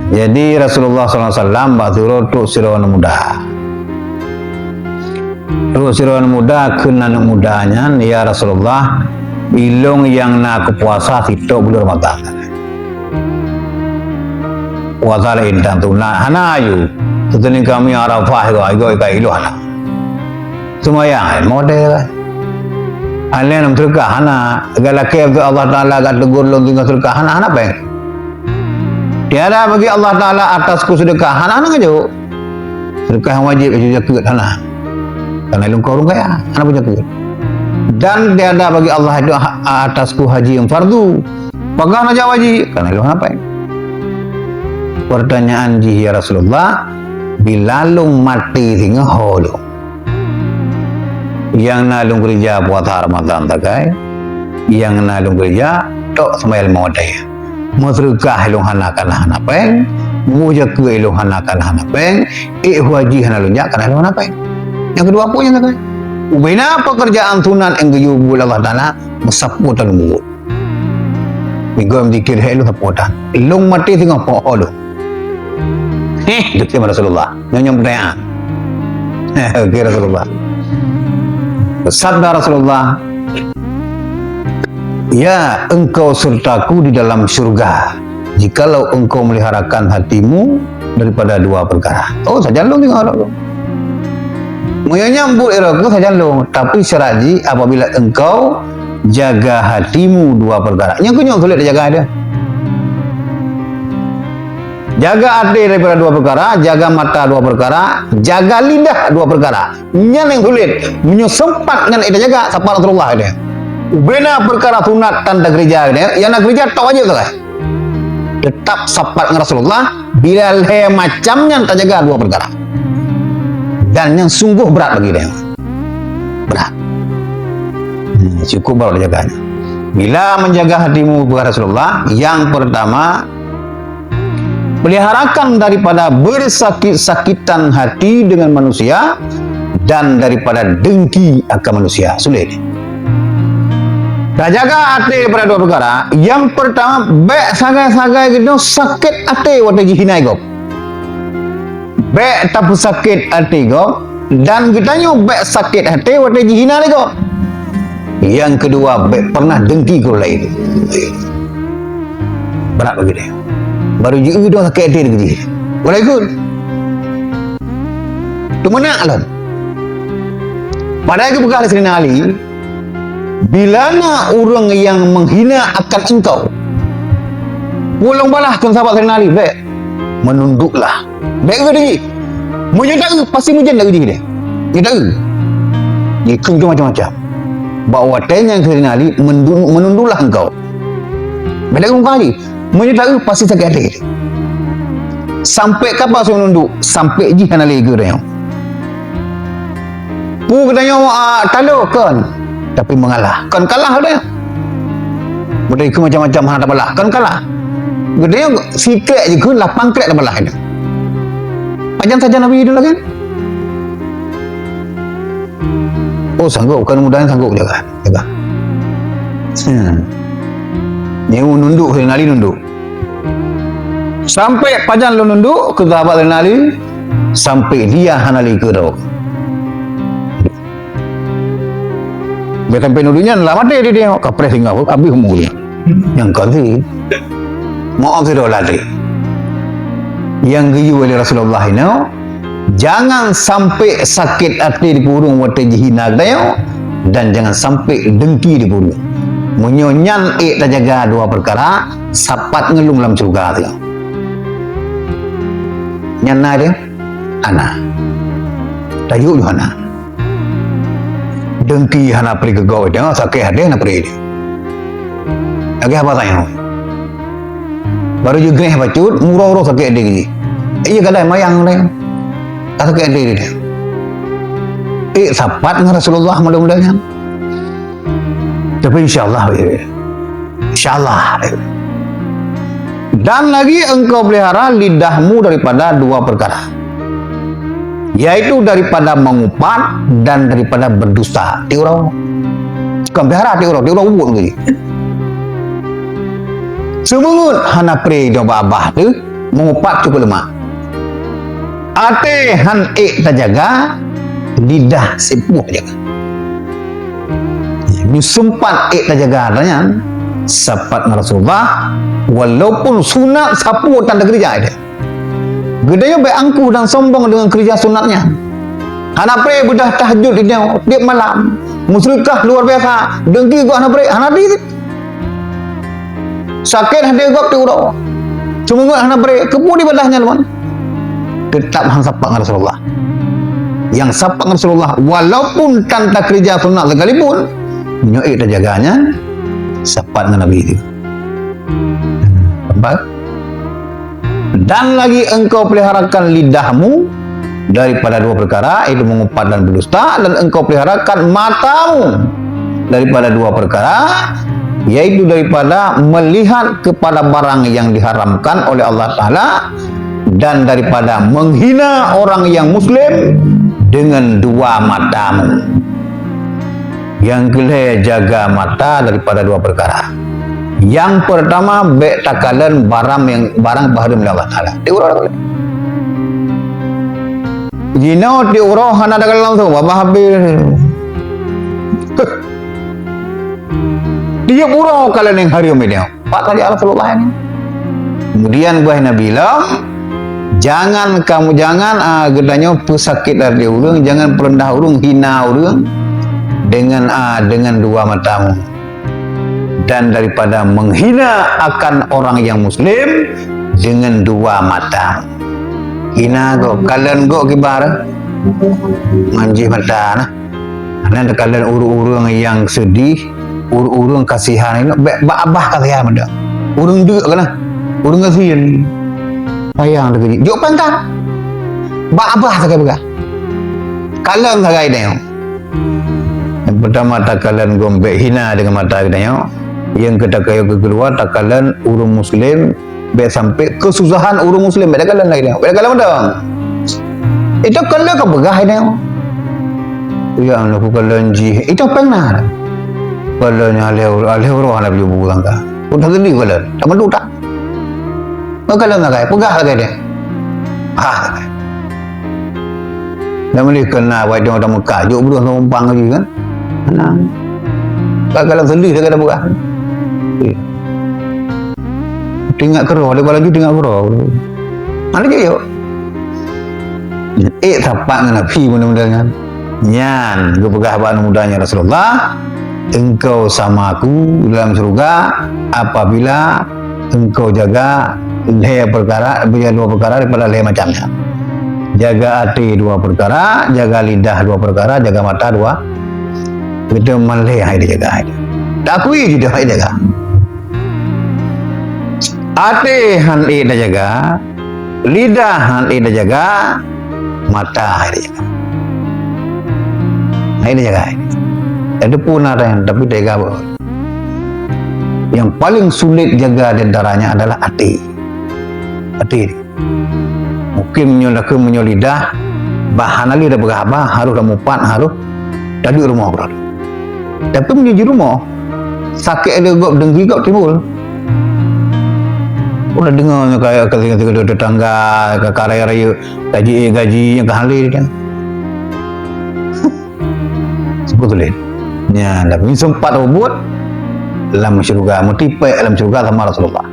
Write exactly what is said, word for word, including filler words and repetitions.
Jadi Rasulullah sallallahu alaihi wasallam bak uroe trok sidroe aneuk muda. Trok sidroe aneuk muda, kheun aneuk muda nyan, "Ya Rasulullah, ilôn nyang na keu puasa sitok buleuen Ramadhan. Puasa laén tan sunat, hana ayu. Seuteungoh kami Arafah, igoe, igoe ka ilôn hana. Seumayang, model. Alèh nang seudeukah, hana. Galakée Allah Taala ka teugor lôn tinggai seudeukah, hana, hana péng." Tiada bagi Allah Taala atasku seudeukah, hana, hana ngajok. Seudeukah nyang wajéb, itu zakeuet, hana. Karena ilôn ka ureueng kaya, hana peujakeuet. Dan tiada bagi Allah itu ha-, atasku haji nyang fardu. Pakon hana jak haji? Karena ilôn hana péng. Pertanyaan jih, "Ya Rasulullah, bila lôn maté singoh ho lôn?" Nyang na lôn keureuja puasa Ramadhan sagai, nyang na lôn keureuja tok seumayang limong watèe. Meuseudeukah ilôn hana kana hana péng, muboh zakeuet ilôn hana kana hana péng, ék haji hana lôn jak kana ilôn hana péng. Nyang keudua peue nyang sagai? Ubena peukeurjaan sunat nyang geuyue buet Allah Taala, meusapeue tan lôn buet. Migoe meuzikir hai lôn sapeue tan. Lôn maté singoh po lôn. Heh, deukeue Rasulullah. Nyoe nyang peutanyaan. Oke Rasulullah. Sabda Rasulullah, "Ya, engkau sertaku di dalam syurga, jikalau engkau meliharakan hatimu daripada dua perkara." Oh, sajan lôn tinggai lôn. Meunyoe nyang buet lé roh keuh sajan lôn, tapi syarat jih apabila engkau jaga hatimu dua perkara. Nyang keuh nyoe sulet jaga dia. Jaga até daripada dua perkara, jaga mata dua perkara, jaga lidah dua perkara. Nyan nyang sulet. Meunyoe seumpat nyan ita jaga, sapat Rasulullah dia. Ubena perkara sunat tan takeureuja dia, nyang na keureuja tok wajéb sagai. Teutap sapat ngon Rasulullah, bila lhèe macam nyan tajaga dua perkara. Dan nyan sungguh brat bagi dia. Brat. Hmm, cukup brat tajaga nyan. Bila menjaga hatimu, kata Rasulullah, yang pertama, peliharakan daripada bersakit-sakitan hati dengan manusia dan daripada dengki akan manusia. Sulet. Tajaga até daripada dua perkara. Yang pertama, bèk sagai-sagai geutanyoe sakét até watèe jihina gob. Bèk tapeusakét até gob, dan geutanyoe bèk sakét até watèe jihina lé gob. Yang kedua, bèk pernah dengki keu ureueng laén. Brat bagi dia. Baru jieu dong sakét até lagèe jih. Walaupun teumeunak lom. Padahai geupeugah lé Saidina Ali, "Bila na ureueng nyang menghina akan engkau, pulang balah," kheun sahabat Saidina Ali, "bèk, menunduklah." Bèk eu lagèe. Meunyoe taeu, pasti meujan lagèe jih deh. Nyoe taeu. Jikheun macam-macam. Bak watèe nyan kheun Ali, "Mendu-, menunduklah engkau." Bèk taeu muka jih. Meunyoe taeu, pasti sakét até. Sampai kapan soe nunduk? Sampai jih hana lé geureung. Peue geutanyoe, ah, talo kon, tapi mengalah. Kon kalah deh. Beudeh keu macam-macam hana tabalah. Kon kalah. Geutanyoe sikrek jikheun, lapan krek tabalah nyan. Pajan saja Nabi itu lagèe. Oh, sanggup. Kon mudah sanggup jaga. Jaga. Hmm. Nyoe nunduk, Saidina Ali nunduk. Sampai pajan lôn nunduk keu sahabat Saidina Ali, sampai dia hana lé keudroe. Dia sampai nunduk nyan, lah maté dia, dia kapreh singoh, habéh umur dia. Nyang kon si. Maaf sidroe lagèe. Nyang geuyue lé Rasulullah inoe, jangan sampai sakét até di ureueng watèe jihina geutanyoe, dan jangan sampai dengki di ureueng. Meunyoe nyan ék tajaga dua peukara, sapat ngon lôn lam syeuruga teuh. Nyan na teuh? Hana. Tayue hana. Dengki hana pri keu gob, tengok sakét até hana pri. Lagèe haba sayang. Baru jigreh bacut, murah-urah sakét até jih. Iya gadai mayang deh. Ka sakét até jih. Eh, sapat ngon Rasulullah malam-malam nyan. Tapi insya Allah, eh, insya Allah, eh. Dan lagi engkau pelihara lidahmu daripada dua perkara, yaitu daripada mengupat dan daripada berdusta. Tiurau. Kon pelihara tiurau, tiurau ubit lagi. Seumeungeut hana pri doba abah tu, Meungupat cukôp leumah. Até han ék tajaga, lidah sapeue jaga. Meunyoe seumpat ék tajaga atra nyan, sapat ngon Rasulullah, walaupun sunat sapeue tan takeurija atra. Geutanyoe bék angkuh dan sombong deungon keurija sunat nyan. Hana pré beudah tahajud di nyoe tiep malam. Musyrikah luar biasa, deungki gob hana pré, hana di. Sakét hati gob tiep uroe. Seumeungeut hana pré, keupeue ibadah nyan, teman? Teutap han sapat ngon Rasulullah. Nyang sapat ngon Rasulullah, walaupun tan takeurija sunat sekalipun, nyoe ék tajaga nyan, sapat ngon Nabi teuh. Nampak? Dan lagi engkau peliharakan lidahmu daripada dua perkara, yaitu mengupat dan berdusta, dan engkau peliharakan matamu daripada dua perkara, yaitu daripada melihat kepada barang yang diharamkan oleh Allah Taala, dan daripada menghina orang yang muslim dengan dua matamu. Nyang keulhèe, jaga mata daripada dua peukara. Nyang peurtama, bèk takalon barang nyang, barang barheumeuleueh Allah Taala. Tiep uroe takalon. Jinoe tiep uroe hana takalon langsung, babah habéh. Tiep uroe kalon nyang hareuem nyoe. Pat saja Rasulullah nyoe. Kemudian buah Nabi lom, jangan kamu, jangan, ah, geutanyoe peusakét hati ureueng, jangan peureundah ureueng, hina ureueng dengan, ah, dengan dua matamu. Dan daripada menghina akan orang yang muslim dengan dua mata. Hina gob, kalon gob kiban, manjih mata nah. Hana takalon ureueng-ureueng nyang seudeh, ureueng-ureueng kasihan, bèk bak babah kasihan mantong. Ureueng deuk kana, ureueng gasien. Payah lagèe jih. Jok pangkat. Bak babah sagai peugah. Kalon sagai tanyoe. Nyang peurtama takalon gob bèk hina deungon mata geutanyoe. Nyang keu takalon keu keuluwa takalon ureueng muslim, bèk sampai keususahan ureueng muslim, bèk takalon lagèe nyoe. Bèk takalon mantong. Itu kalon ka peugah nyoe. Ya Allah, ku kalon jih. Itu péng na. Kalon nyoe alèh, alèh uroe hana beu buku tangga. Ku tak geli kalon. Tak meuduk tak. Meukalon sagai, peugah sagai deh. Ha, sagai. Dan meuleuh keu na, wai teungoh tameukat, jok breueh numpang lagi kan? Hana. Ka kalon seudeh sagai dah peugah. Eh. Teuingat keudroe, leubeh laju teuingat keudroe. Hana jok, jok. Ék sapat ngon Nabi muda-muda nyan. Nyan, geupeugah bak aneuk muda nyan, "Rasulullah, engkau sama aku dalam syurga apabila engkau jaga lhèe peukara, jaga dua peukara daripada lhèe macam nyan. Jaga até dua peukara, jaga lidah dua peukara, jaga mata dua." Beutôi malèe hai dijaga. Takui jih hai dijaga. Até han ék tajaga, lidah han ék tajaga, mata han ék tajaga. Han ék tajaga. Jadi pun ada yang, tapi tega bah. Yang paling sulit jaga di antaranya adalah até. Até. Mungkin meunyoe lakée meunyoe lidah, bah hana lé tapeugah haba, harôh tamupat, harôh taduek rumoh keudroe. Tapi meunyoe jirumoh, sakét lé gob, dengki gob timbul. Udah deungoe nyoe ka, ka, ka, ka tetangga, ka, ka raya-raya, gaji, eh, gaji nyang ka halé kan. Sebetulnya. Nya, tapi sempat ubut lam syurga, meutipék lam syurga sama Rasulullah.